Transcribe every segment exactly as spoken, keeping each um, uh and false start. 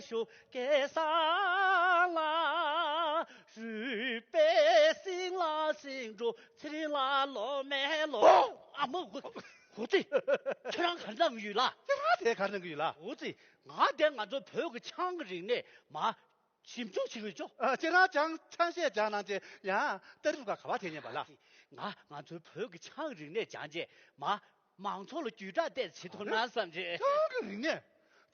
ཞུ་སྐལ་བཟང་ལ། རུས་པའི་སྲིན་ལ་སྲིན་འབྲུ་ཚེ་རིང་ལ་ལོ་མེ་ལོ། ཨོ། ཨ་མ་ཧོ་ཧོ་ཙི། ཁྱོད་རང་ག་རེ་གནང་གི་ཡོད་ལ། ཁྱེད་རང་དེ་ག་རེ་གནང་གི་ཡོད་ལ། ཧོ་ཙི། ང་དེ་ང་ཚོའི་བོད་ཀྱི་ཆང་གི་རིག་གནས་མ་ཞིབ་འཇུག་བྱེད་ཀྱི་ཡོད་ཅོ། ཨ། ཁྱེད་རང་ཅང་ཆང་གཞས་སྦྱང་གནང་བྱས་ཡང་ཏ་རི་རུ་ཁ་ག་བ་ཐེ་ཉན་པ་ལ། ང་ང་ཚོའི་བོད་ཀྱི་ཆང་གི་རིག་གནས་སྦྱང་བྱས་མ། མང་ཚོགས་ལ་བརྒྱུད་བསྒྲགས་ཏོག་ཙམ་བྱེད་ཐུབ་ན་བསམ་བྱས། ཆང་གི་རིག་གནས།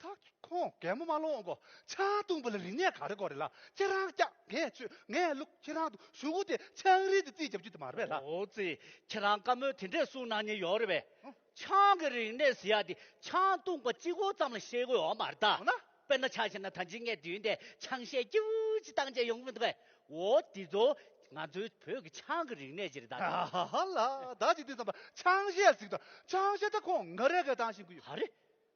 ད་ཁོང་གད་མོ་མ་ལོག་གོ། ཆང་བཏུང་བ་ལ་རིག་གནས་ག་རེ་དགོས་རེད་ལ། ཁྱེད་རང་སྐྱག་ངས་བཅོས་ངས་བླུག་ཁྱེད་རང་དུ་གཞུག་གུ་དེ་ཆང་རིལ་དེ་རྩིས་རྒྱབ་རྒྱུ་དེ་མ་རེད་པས་ལ། ཨོ་ཙི། ཁྱེད་རང་བཀའ་མོལ་དེ་འདྲས་གསུང་གནང་མཁན་ཡོད་རེད་པས། ཨོ། ཆང་གི་རིག་གནས་ཟེར་ཡ་དེ་ཆང་བཏུང་བ་གཅིག་པོ་ཙམ་ལ་ཤེས་དགོས་ཡོད་མ་རེད་ད། འོ་ན། དཔེར་ན་ཆ་བཞག་ན་ད་ཅི་ངས་མདུན་དེ་ཆང་གཞས་སྐྱིད་པོ་ཅིག་བཏང་བྱས་ཡོང་གི་མི་འདུག་གས། འོ་དེ་ཚོ་ང་ཚོའི་བོད་ཀྱི་ཆང་གི་རིག་གནས་ཅིག་རེད་ད། ཧ་ཧ་ལ་ད་ཅི་དུས་ཙམ་པ་ཆང་གཞས་ཟིག་དང་ཆང་གཞས་ད་ཁོང་ང་རས་ག་བཏང་ཤེས་ཀྱི་ཡོད། ཧ་རེ།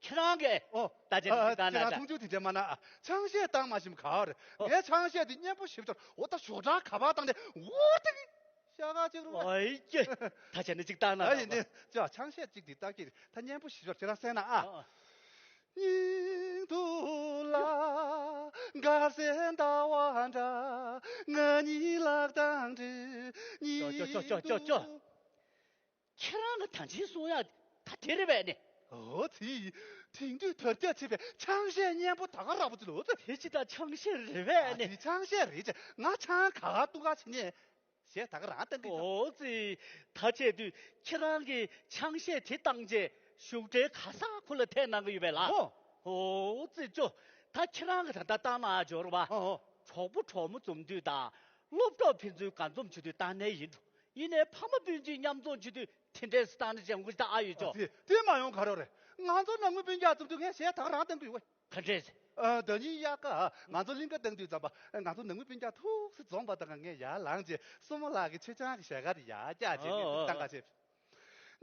ཁྱེད་རང་གིས་ཨོ། ད་ཅི་ཨ། ད་ཁྱེད་ན་རང་ད། མཐོང་ཆུང་དེ་འདྲ་མ་གནང་ཨ། ཆང་གཞས་བཏང་མ་ཤེས་ག་རེ། ཨོ། ངས་ཆང་གཞས་དེ་སྙན་པོ་ཞིབ་ཚོར་འོ་ད་ཞོགས་གྲང་ག་པར་བཏང་དེ་འོ་དེ་གི་ཤ་ག་ཅིག་རུ། ཨོ་ཡེ། ད་བྱས་ན་ཅིག་བཏང་ན་ཨ་ཡིན་ནི་ཅོ་ཆང་གཞས་ཅིག་དེ་ལྟ་གི་ད་སྙན་པོ་ཞིབ་ཚོར་ཁྱེད་རང་གསན་ན་ཨ། ཨོ། སྙིང་ཐུག་ལ་དགའ་སའི་ཟླ་བ་འདྲ། ང་གཉིས་ལག་གདང་སྦྲེལ། ཅོ་ཅོ་ཅོ་ཅོ་ཅོ། སྙིང་ཐུག་ཁྱེད་རང་གི་ད་ཅི་གསུང་ཡག་ད་དེ་རེད་པས་ནི། ཨོ་ཙི། དེང་དུས་དར་རྒྱས་ཆེ་བའི་ཆང་གཞས་སྙན་པོ་ད་ག་རག་པོ་ཅི་ལོ་ཙི། དེ་ཅི་ད་ཆང་གཞས་རེད་པས་ཨ་ནི། དེ་ཆང་གཞས་རེད་ཅེ་ང་ཆང་ག་ག་བཏུང་ག་ཕྱིན་ནས་གཞས་ད་ག་རང་བཏང་གི་ཡོད། ཨོ་ཙི། ད་བྱས་དུས་ཁྱེད་རང་གིས་ཆང་གཞས་དེ་བཏང་རྗེས་གཞུག་འབྲེལ་ག་ས་ཁུ་ལ་ཐད་གནང་གི་ཡོད་པས་ལ། ཨོ། ཨོ་ཙི་ཅོ། ད་ཁྱེད་རང་གིས་ད་ལྟ་བཏང་ན་འབྱོར་བ། ཨོ་ཨོ། གྲོགས་པོ་གྲོགས་མོ་འཛོམས་དུས་དང་། སློབ་གྲོགས་ཕན་ཚུན་དགའ་འཛོམས་བྱེད་དུས་བཏང་ནའི་ཡིན་འགྲོ། ཡིན་ནའི་ཕ་མ་སྤུན་མཆེད་མཉམ་འཛོམས་བྱེད་དུས་དེ་འདྲས་སུ་བཏང་ན་ཅང་དགོས་ད་ཨ་ཡོད་ཅོ། དེ་དེ་མ་ཡོང་ག་རེ་རེད། ང་ཚོ་ནང་མི་སྤུན་ཀྱག་འཛོམས་དུས་ངས་གཞས་ད་ག་རང་བཏང་གི་ཡོད་བས། ག་འདྲས། ཨ་ཟླ་ཉིན་དབྱར་ཁ་ང་ཚོ་གླིང་ག་བཏང་དུས་ཙམ་པ་ང་ཚོ་ནང་མི་སྤུན་ཀྱག་ཐུགས་སུ་འཛོམས་པ་དང་ངས་ཡར་ལངས་རྗེས་སྲུ་མོ་ལགས་ཀྱི་ཆོས་ཆང་གི་ཞལ་ཁ་དེ་ཡར་བཀྱག་རྗེས་ངས་ཨོ། འདུག་བཏང་ག་བྱས།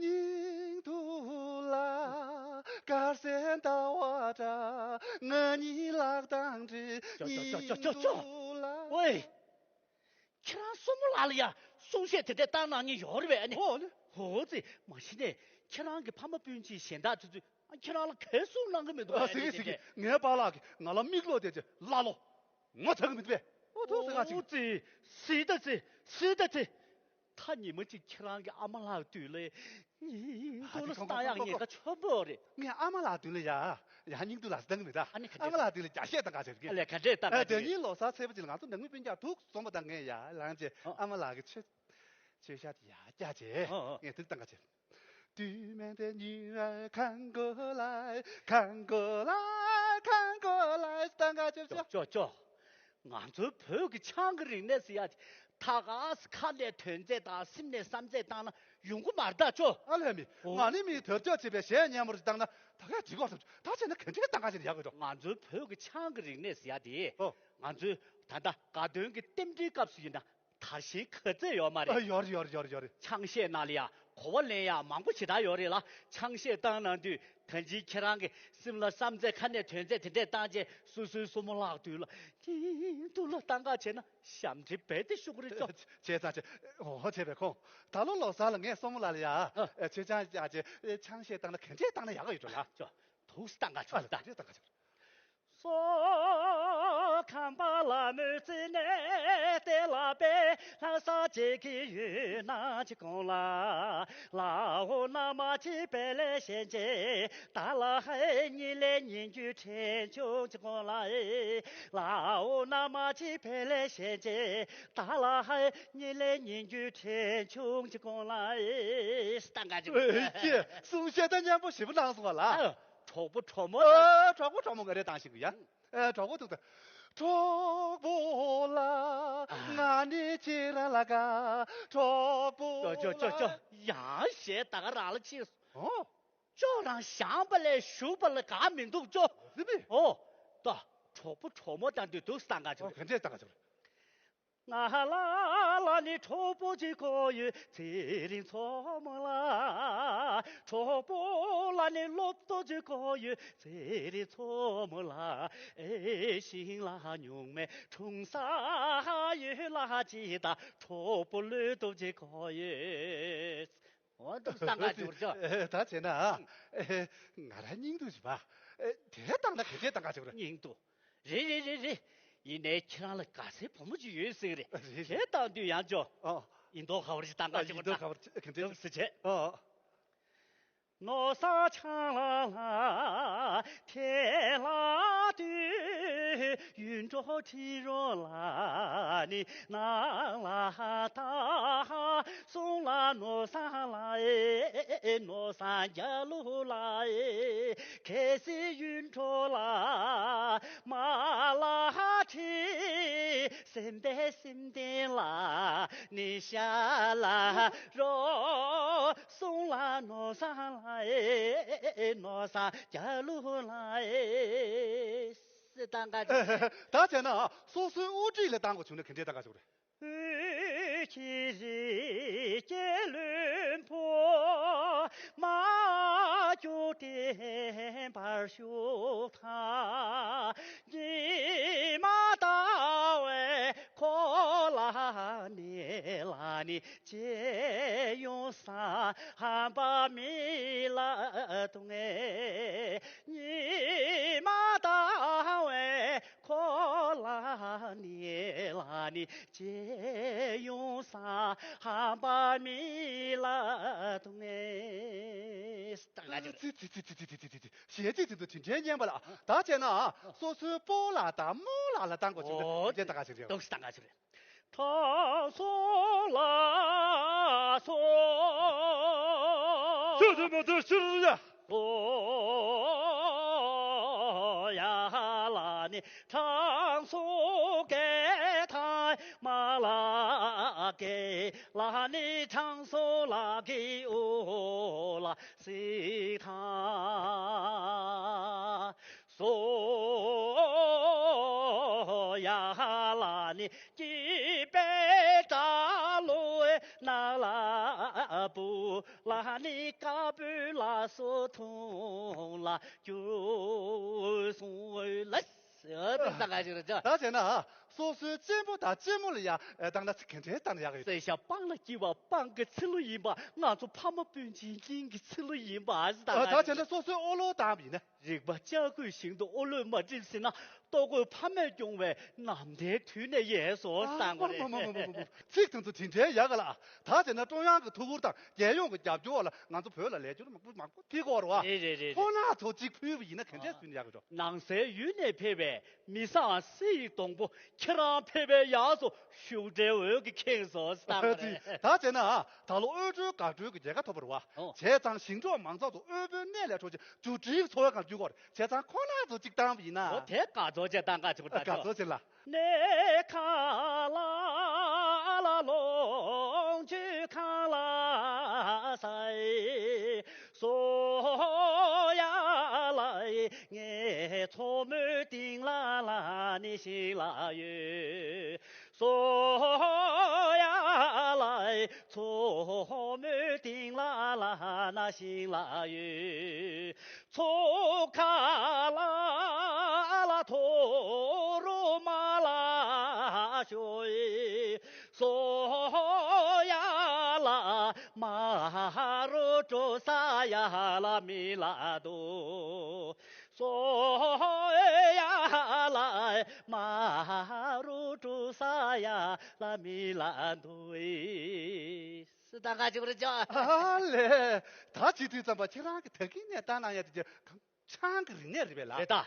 སྙིང་ཐུག་ལ་དགའ་སའི་ཟླ་བ་འདྲ། ང་གཉིས་ལག་གདང་སྦྲེལ། ཅོ་ཅོ་ཅོ་ཅོ་ཅོ་ཅོ། སྙིང་ཐུག་ལ། ཝེ། ཁྱེད་རང་སྲུ་མོ་ལགས་ལ་ཡ་གསུང་བཤད་དེ་འདྲ་བཏང་གནང་མཁན་ཡོད་རེད་པས་ཨ་ནི། ཧོ་ནི། ཧོ་ཙི། མ་གཞི་ནས་ཁྱེད་རང་གི་ཕ་མ་སྤུན་མཆེད་གཞན་དག་ཚོ་ཚོས་ཨ་ཁྱེད་རང་ལ་ག་རེ་གསུང་གནང་གི་མི་འདུག་ཨ་ཟེར་གི་ཟེར་གི་ངའི་པཱ་ལགས་ཀྱིས་ང་ལ་མིག་ལོག་བསྡད་རྗེས་ཀླ་ལོ། ངོ་ཚ་གི་མི་འདུག་པས། ཨོ་ཐུགས་ཟེར་ག་ཅིག་ཨོ་ཙི། སི་ད་ཙི། སི་ད་ཙི། ད་ཉི་མ་གཅིག་ཁྱེད་རང་གི་ཨ་མ་ལགས་དུས་ལ། ཨ་དེ་ཁོ་ཁོ་ཁོ་ཁོ་ཁོ། ཁོ་ཁོ། ངས་ཨ་མ་ལགས་དུས་ལ་ཡ། ཡ་སྙིང་སྡུག་ལ་སྡང་མི་ད། ཨ་ནི་ག་འདྲས། ཨ་མ་ལགས་དུས་ལ་རྒྱ་བཤད་དང་ག་བྱེད་ཀྱི། ཨ་ལས་ག་འདྲས་ད་ཨ་ག་དེ་འདྲས། ཉིན་ལོ་གསར་ཚེས་པ་གཅིག་ལ་ང་ཚོ་ནང་མི་སྤུན་ཀྱག་ཐུགས་འཛོམས་པ་དང་ངས་ཡ་ལངས་རྗེས་ཨོ། ཨ་མ་ལགས་ཀྱི་ཆོས་ཆོས་ཞག་དེ་ཡ་བཀྱག་བྱས། ཨོ་ཨོ། ངས་དེ་བཏང་ག་བྱེད། དུས་མེད་དེ་ཉིན་རེ་ཁང་གོ་ལ་ཁང་གོ་ལ་ཁང་གོ་ལ་བཏང་ག་བྱེད། ཅོ་ཅོ་ཅོ། ང་ཚོའི་བོད་ཀྱི་ཆང་གི་རིག་གནས་ཟེར་ཡ་དེ་ད་ག་སེ་ཁ་ནས་ཐོན་རྫས་དང་སེམས་ནས་བསམ་རྫས་བཏང་ན་ཡོང་གི་མ་རེད་ད་ཅོ། ཨ་ལས་མི་ཨོ། ང་ནི་མི་དར་ལྕོག་བྱེད་པའི་གཞས་སྙན་མོ་རེ་བཏང་ན་ད་གས་འགྲིག་གོ་བསམ། ད་བྱས་ན་ག་འདྲས་བཏང་ག་བྱས་ན་ཡག་གི་འགྲོ། ང་ཚོའི་བོད་ཀྱི་ཆང་གི་རིག་གནས་ཟེར་ཡ་དེ་ཨོ། ང་ཚོའི་ད་ལྟ་དགའ་སྟོན་གྱི་རྟེན་འབྲེལ་སྐབས་སུ་ཡིན་ན་དར་ཞིང་ག་ཚད་ཡོད་མ་རེད། ཨ་ཡོད་རེད་ཡོད་རེད་ཡོད་རེད་ཡོད་རེད། ཆང་གཞས་ནང་ལ་ཡ་གོ་བ་ལེན་ཡ་མང་པོ་ཞེ་དྲག་ཡོད་རེད་ལ། ཆང་གཞས་བཏང་གནང་དུས་ད་ཅི་ཁྱེད་རང་གི་སེམས་ལ་བསམ་ཚད་ཁ་ནས་ཐོན་ཚད་དེ་འདྲས་བཏང་རྗེས་སོ་སོའི་སྲུ་མོ་ལགས་དུས་ལ་སྙིང་སྡུག་ལ་བཏང་ག་བྱས་ན་ཞབས་འདྲེན་རྦད་དེ་ཤོག་གི་རེད་ཅོ། བྱས་ཙང་བྱས། ཨོ་བྱས་པས་ཁོང་ད་ལོ་ལོ་གསར་ལ་ངས་སྲུ་མོ་ལགས་ལ་ཡ་ཨ། ཨེ་ཆོས་ཆང་བཅག་བྱས་ཆང་གཞས་བཏང་ན་ག་འདྲས་བཏང་ན་ཡག་ག་ཡོད་འགྲོ་ལ། ཅོ། ཐུགས་སུ་བཏང་ག་ཆོག་ད། ག་འདྲས་བཏང་ག་ཆོག་སོ་ཁམས་པ་ལ་མོས་བརྩིས་ནས་དེ་ལ་པའི་ལྷ་ས་བཅས་ཀྱི་ཡུལ་ན་ཅི་གོང་ལ། ལའོ་ན་མ་ཅི་པེ་ལེ་ཞེན་ཅེ་ད་ལ་ཧའི་ཉི་ལེ་ཉིན་རྒྱུ་ཕྲན་ཆུང་ཅི་གོང་ལ། ལའོ་ན་མ་ཅི་པེ་ལེ་ཞེན་ཅེ་ད་ལ་ཧའི་ཉི་ལེ་ཉིན་རྒྱུ་ཕྲན་ཆུང་ཅི་གོང་ལ། སྟང་ག་ཅི། ཨེ་ཀྱེ་གསུང་བཤད་ད་སྙན་པོ་ཞེ་པོ་གནང་སོང་བ་ལ། ཨ། གྲོགས་པོ་གྲོགས་མོ་ཨ། གྲོགས་པོ་གྲོགས་མོ་ང་རེ་བཏང་ཞིག་ཡ། ཨ་གྲོགས་པོ་ཐུག་ད། གྲོགས་པོ་ལ་ང་ནི་ཅི་ར་ལ་ག་གྲོགས་པོ་ཅོ་ཅོ་ཅོ་ཅོ། ལ། ཡང་ཞེས་ད་ག་རང་ལ་ཕྱིན། ཨོ། ཅོ་རང་བཞེངས་པ་ལས་བཞུགས་པ་ལ་དགའ་མི་འདུག་ཅོ། ཟི་མི། ཨོ། ད་གྲོགས་པོ་གྲོགས་མོ་དང་དུས་དུ་སྟང་ག་ཅོ། ག་འདྲས་སྟང་ག་ཅོ། ང་ལ་ལ་ནི་གྲོགས་པོ་ཅིག་དགོས་ཡོད་ཚེ་རིང་མཚོ་མོ་ལ། གྲོགས་པོ་ལ་ནི་སློབ་གྲོགས་ཅིག་དགོས་ཡོད་ཚེ་རིང་མཚོ་མོ་ལ། ཨེ་ཤིང་ལ་ཉུང་མའི་འཁྲུངས་ས་ཡོད་ལ་ཅི་ད་གྲོགས་པོ་བློས་གཏོང་ཅིག་དགོས་ཡོད། འོ་འདུག་སྟང་ག་ཅོར་ཅོ། ཨེ་ད་བྱས་ན་ཨེ་ང་ར་སྙིང་སྡུག་ཅིག་པ། ཨེ་དེ་བཏང་ན་ག་འདྲས་སྟང་ག་ཅོར། སྙིང་སྡུག་རེད་རེད་རེད་རེད། ཡིན་ནའི་ཁྱེད་རང་ལ་དགའ་སའི་བུ་མོ་ཅིག་ཡོད་ཟེར་གི་རེད། རེད་རེད། དེ་བཏང་དུས་ཡང་ཅོ། ཨ། ཡིན་མདོག་ཁ་པོ་ཅིག་བཏང་ག་ཨ་ཅིག་ཡིན་མདོག་ཁ་པོ་ཅིག་ག་འདྲས་ཅིག་ཟེར་བྱས། ཨ། ནོར་བཟང་ཆང་ལ་ལ་ཐེ་ལ་དུ་ཡུན་གྲོགས་ཁྲི་རོ་ལ་ནི་ནང་ལ་ད་གསུང་ལ་ནོར་བཟང་ལ་ཨེ་ནོར་བཟང་རྒྱ་ལུ་ལ་ཨེ། གལ་སྲིད་ཡུན་འཕྲོ་ལ་མ་ལ་ཁྲི་སེམས་པའི་སེམས་ལྡན་ལ་ནི་ཤ་ལ་རོ་གསུང་ལ་ནོར་བཟང་ལ་ཨེ་ནོར་བཟང་རྒྱ་ལུ་ལ་ཨེ། སི་ཏང་ག་ཅིག་རེད། ད་བྱས་ན་སོ་སོའི་དབུ་ཁྲིད་ལ་བཏང་དགོས་བྱུང་ན་ག་འདྲས་བཏང་ག་ཅིག་རེད། ཁྱེད་རིགས་སྐྱེ་བློན་པོ་མ་སྐྱོ་བརྟན་པར་བཞུགས་དང་། ཉི་མ་ཟླ་བའི་འཁོར་ལ་ནི་ལ་ནི་རྗེས་ཡོང་ས་ཧམ་པ་མི་ལ་དུང་ངེ། ཉི་མ་ཟླ་བའི་འཁོར་ལ་ནི་ལ་ནི་རྗེས་ཡོང་ས་ཧམ་པ་མི་ལ་དུང་ངེ། ད་ང་ཅིག་ཙི་ཙི་ཙི་ཙི་ཙི་ཙི་ཙི་ཙི་ཞེ་ཙི་ཙི་ཙི་དྲིན་ཅན་སྙན་པ་ལ། ད་བྱས་ན་སོ་སོའི་སྤོ་ལགས་དང་རྨོ་ལགས་ལ་བཏང་དགོས་བྱུང་ན་འོ་དེ་ད་ག་ཞིག་རེད། ཏོག་ཙམ་ད་ག་ཞིག་རེད། དྲང་སྲོང་ལ་སོགས། ཆོས་དེ་མ་དེ་ཕྱིར་ཡ། སོ་ཡ་ལ་ནི་དྲང་སྲོང་སྐད་དང་མ་ལ་སྐད་ལ་ནི་དྲང་སྲོང་ལ་གི་འོ་ལ་སི་ཐང་། སོ་ཡ་ལ་ནི་སྐྱིད་པའི་སྐྲ་ལོའི་ནང་ལ་བུ་ལ་ནི་དཀར་པོའི་ལ་སོ་ཐུང་ལ་གྱུར་སོང་ལ། ཨ་ད་ད་ག་ཞིག་རེད་ཅོ། ད་བྱས་ན་སོ་སོའི་གཅེན་པོ་དང་གཅེན་མོ་ལ་ཡ་ཨེ་བཏང་ན་ཚིག་ག་འདྲས་བཏང་ན་ཡག་གི་ཡོད། བསད་ཤ་སྤང་ལ་སྐྱིད་པ་སྤང་གི་ཚི་ལུ་ཡིན་པ། ང་ཚོ་ཕ་མ་སྤུན་མཆེད་སྙིང་གི་ཚི་ལུ་ཡིན་པ། ཨ་ད་ད་བྱས་ན་སོ་སོའི་ཨོ་ལོ་བཏང་བ་ཡིན་ན། རིག་པ་ལྕགས་སྐུད་བཞིན་དུ་ཨོ་ལོས་མ་འགྲིབ་ཟིན་ན། ལྟོ་གོས་ཕ་མས་སྐྱོང་བའི་ནམ་ཟླའི་དུས་ནས་ཡལ་སོང་བཏང་བ་རེད། ཚིག་དེ་ཚོ་དེ་འདྲའི་ཡག་ག་ལ། ད་བྱས་ན་ཀྲུང་དབྱང་གི་ཐུགས་ཁུར་དང་རྒྱལ་ཡོངས་ཀྱི་རྒྱབ་སྐྱོར་ལ་ང་ཚོ་བོད་ལ་ལས་འགུལ་མང་པོ་མང་པོ་ཕེབས་ཀྱི་ཡོད་རེད་བ། རེད་རེད་རེད་རེད། ཁོ་ན་ཚོ་གཅིག་ཕུལ་བ་ཡིན་ན་ག་འདྲས་ཟིན་ཡག་གི་འགྲོ། ནང་སའི་ཡུལ་ནས་ཕེབས་པའི་མི་བཟང་སྲིད་ཡི་སྡོང་པོ། ཁྱེད་རང་ཕེབས་པའི་ཡག་སོ་ཤུགས་དྲའི་འོད་ཀྱིས་ཁེངས་སོང་བཏང་བ་རེད། ད་བྱས་ན་ད་ལོ་དབུལ་སྒྲོལ་དགའ་སྤྲོའི་གི་རྒྱལ་ཁ་ཐོབ་པ་རེད་བ། ཨོ། བྱས་ཙང་ཞིང་འབྲོག་མང་ཚོགས་ཚོ་དབུལ་པོའི་གནས་ལས་སྒྲོལ་ཆེད་རྒྱུ་འབྲས་ཀྱི་འཚོ་བའི་ཁར་འཇུག་དགོས་རེད། བྱས་ཙང་ཁོ་ན་ཚོ་གཅིག་བཏང་བ་ཡིན་ན། འོ་དེ་དགའ་ཚོར་བྱས་བཏང་ག་ཆུ་ད་དགའ་ཚོར་བྱས་ལ། གནས་ཁང་ལ་ལ་ལོངས་སྤྱོད་ཁང་ལ་ས་ཡི་སོ་ཡ་ལ་ཡི་ངའི་མཚོ་མོའི་གཏིང་ལ་ལ་ནི་ཞིང་ལ་ཡོད། སོ་ཡ་ལ་ཡི་མཚོ་མོའི་གཏིང་ལ་ལ་ན་ཞིང་ལ་ཡོད། མཚོ་ཁ་ལ་ལ་མཐོ་རུ་མ་ལ་ཤོད། སོ་ཡ་ལ་མ་རུ་འགྲོ་ས་ཡ་ལ་མི་ལ་འདུག་སོ་ཡ་ལ་མ་རུ་འགྲོ་ས་ཡ་ལ་མི་ལ་འདུག་ཨི། སི་ཏང་ག་ཅིག་རེད་ཅོ། ཨ་ལས། ད་བྱེད་དུས་ཙམ་པ་ཁྱེད་རང་གི་ད་གིན་ནས་བཏང་གནང་ཡ་དེ་ཆང་གི་རིག་གནས་རེད་པས་ལ། རེད་ད།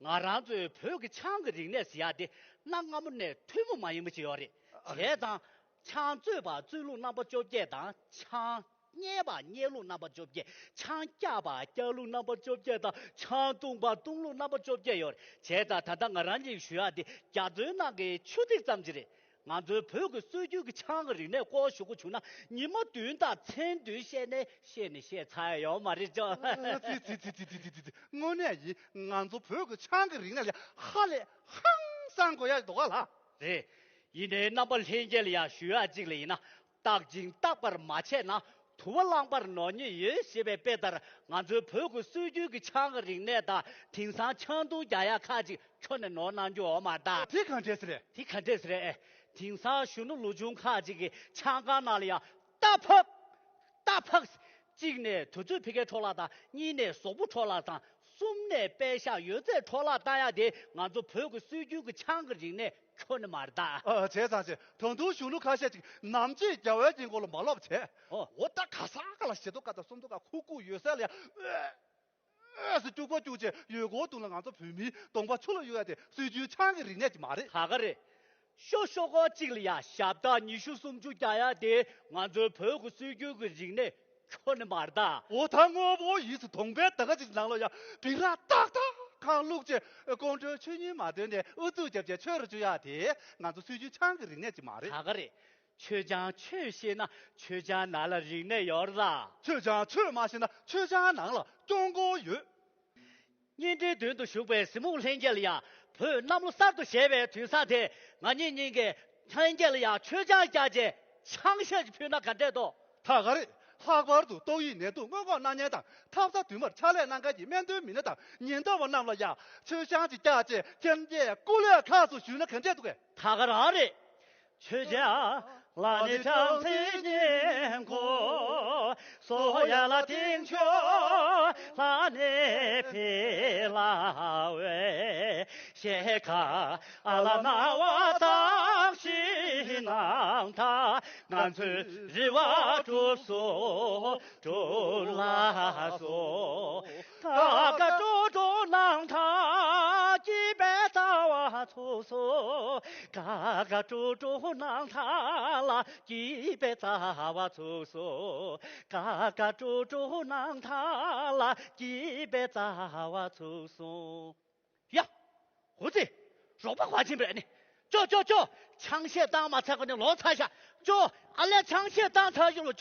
ང་རང་ཚོའི་བོད་ཀྱི་ཆང་གི་རིག་གནས་ཟེར་ཡ་དེ་གནའ་སྔ་མོ་ནས་ཐུན་མོང་མ་ཡིན་པ་ཅིག་ཡོད་རེད། ཨ་བྱས་ཙང་ཆང་བཙོས་པ་བཙོས་ལུགས་རྣམ་པ་བཅོ་བརྒྱད་དང་ཆང་བསྙལ་བ་བསྙལ་ལུགས་རྣམ་པ་བཅོ་བརྒྱད། ཆང་བཀྱག་པ་བཀྱག་ལུགས་རྣམ་པ་བཅོ་བརྒྱད་དང་ཆང་བཏུང་བ་བཏུང་ལུགས་རྣམ་པ་བཅོ་བརྒྱད་ཡོད་རེད། བྱས་ཙང་ད་ལྟ་ང་རང་གཉིས་ཞུ་ཡ་དེ་རྒྱ་མཚོའི་ནང་གི་ཆུ་ཐིགས་ཙམ་ཅིག་རེད། ང་ཚོའི་བོད་ཀྱི་སྲོལ་རྒྱུན་གྱི་ཆང་གི་རིག་གནས་སྐོར་ཞུ་དགོས་བྱུང་ན་ཉི་མ་བདུན་དང་མཚན་བདུན་བཤད་ནས་བཤད་ནས་བཤད་ཚར་ཡ་ཡོད་མ་རེད་ཅོ། ཨ་ཙི་ཙི་ཙི། དངོས་གནས་ཡིན། ང་ཚོ་བོད་ཀྱི་ཆང་གི་རིག་གནས་ལ་ཧ་ལས་ཧང་སང་དགོས་ཡ་འདུག་ག་ལ། རེད། ཡིན་ནའི་རྣམ་པ་ལྷན་རྒྱས་ལ་ཡང་ཞུ་ཡ་གཅིག་ལ་ཡིན་ན། བརྟག་ཅིང་བརྟག་པར་མ་བྱས་ན། དུ་བ་རླངས་པར་ནོར་ཉེན་ཡོད་ཞེས་པའི་དཔེ་ལྟར་ང་ཚོའི་བོད་ཀྱི་སྲོལ་རྒྱུན་གྱི་ཆང་གི་རིག་གནས་དང་དེང་སང་ཆང་འཐུང་རྒྱག་ཡ་ཁག་ཅིག་ཁྱོན་ནས་ནོར་གནང་རྒྱུ་ཡོད་མ་རེད་ད། དེ་ག་འདྲས་རེད། དེ་ག་འདྲས་རེད། དེང་སང་གཞོན་ནུ་ལོ་ཆུང་ཁག་ཅིག་གིས་ཆང་ཁང་ནང་ལ་ཡང་རྟ་ཕག་རྟ་ཕག་གཅིག་ནས་དུས་ཚོད་ཕ་གིའི་འཕྲོ་བརླག་དང་གཉིས་ནས་གཟུགས་པོ་འཕྲོ་བརླག་དང་ གསུམ་ནས་པད་ཤག་ཡོད་ཚད་འཕྲོ་བརླག་བཏང་ཡ་དེ་ང་ཚོ་བོད་ཀྱི་སྲོལ་རྒྱུན་གྱི་ཆང་གི་རིག་གནས་ཁྱོན་ནས་མ་རེད་ད། ཨ། བྱས་ཙང་བྱས། ད་དུང་གཞོན་ནུ་ཁ་ཤས་ཅིག་ནམ་ཕྱེད་རྒྱ་བལ་གྱི་མགོ་ལ་མ་ལོག་བྱས། ཨོ། འོ་ད་ག་ས་ག་ལ་བཞི་ཐོག་ཀ་དང་སུམ་ཐོག་ཀ་ཁུག་ཁུག་ཡོད་ས་ལ་ཡ། ཨོ་ཟེར་སྐྱུག་པ་སྐྱུག་བྱས་ཡོད་གོ་དུང་ལ། ང་ཚོ་བོད་མིའི་གདོང་པ་ཆུ་ལ་གཡུག་ཡ་དེ་སྲོལ་རྒྱུན་ཆང་གི་རིག་གནས་ཅིག་མ་རེད། ད་ག་རེད། ཤོ་ཤོ་གོ་གཅིག་ལ་ཡ་ཞབས་བཏགས་ཉི་ཤུ་སུམ་ཅུ་རྒྱག་ཡ་དེ་ང་ཚོའི་བོད་ཀྱི་སྲོལ་རྒྱུན་གྱི་རིག་གནས་ཁྱོན་ནས་མ་རེད་ད། འོ་ད་དངོས་པོ་ཡིད་སུ་དོང་པའི་ད་ག་ཅིག་ནང་ལོགས་ཡ་བིག་ར་ཏག་ཏག་ཁང་བླུགས་བྱས་ཀོང་སྤྲུལ་ཆོས་ཉིད་མ་འདོན་ནས་ཨུ་ཚུགས་རྒྱབ་བྱས་ཆོས་རུ་བཅུག་ཡ་དེ་ང་ཚོ་སྲོལ་རྒྱུན་ཆང་གི་རིག་གནས་ཅིག་མ་རེད། ད་ག་རེད། མཆོད་ཆང་མཆོད་ཤེས་ན་མཆོད་ཆང་ནང་ལ་རིག་གནས་ཡོད་རེད་ད། མཆོད་ཆང་མཆོད་མ་ཤེས་ན་མཆོད་ཆང་ནང་ལ་སྐྱོན་ཀོ་ཡོད། གཉེན་འབྲེལ་མདུན་དུ་ཞུགས་པའི་གཟིགས་མོ་ལྷན་རྒྱས་ལ་ཡ། བོད་གནམ་ལོ་གསར་དུ་བཞད་པའི་དུས་བཟང་དེ། ང་གཉིས་གཉིས་ཀས་ལྷན་རྒྱས་ལ་ཡ་མཆོད་ཆང་བརྒྱབ་རྗེས་ཆང་གཞས་ཅིག་ཕུལ་ན་ག་འདྲས་འདུག་ད་ག་རེད། ལྷག་པར་དུ་ཏོག་དབྱིབས་ནད་དུག་སྔོན་འགོག་གནང་མཁན་དང་འཐབ་ས་དུ་མར་ཕྱག་ལས་གནང་མཁན་གྱི་སྨན་དོན་མི་སྣ་དང་ཉེན་རྟོག་པ་རྣམས་ལ་ཡ་མཆོད་ཆང་ཅིག་བརྒྱབ་རྗེས་ཁྱེད་རྣམ་པས་སྐུ་ལས་ཁག་སུ་ཞུས་ན་ག་འདྲས་འདུག་གས། ད་ག་རང་རེད། མཆོད་ཆང་ལ་ནི་ཆང་སའི་ཉིན་གོ། སོ་ཡ་ལ་ཏིང་ཆོ་ལ་ནི་ཕི་ལ་ཝེ། ཤེ་ཁ་ཨ་ལ་ན་བ་ཏང་ཤི་ནང་ཐ་ང་ཚོའི་རི་བ་གྲུབ་སོ་གྲུབ་ལ་སོ། ཀ་ཀ་ཀྲོ་ཀྲོ་ནང་ཐ་སྐྱིད་པའི་རྩ་བ་ཚུགས་སོ། ཀ་ཀ་ཀྲོ་ཀྲོ་ནང་ཐ་ལ་སྐྱིད་པའི་རྩ་བ་ཚུགས་སོ། ཀ་ཀ་ཀྲོ་ཀྲོ་ནང་ཐ་ལ་སྐྱིད་པའི་རྩ་བ་ཚུགས་སོ། ཡ། ཧུ་ཙི། རོགས་པ་ག་ཕྱིན་པ་རེད་ནི། ཅོ་ཅོ་ཅོ། ཆང་གཞས་བཏང་མ་ཚར་གོང་ནས་ལོག་ཚར་ཤག་ཅོ། ཨ་ལས་ཆང་གཞས་བཏང་ཚར་བྱུང་ལ།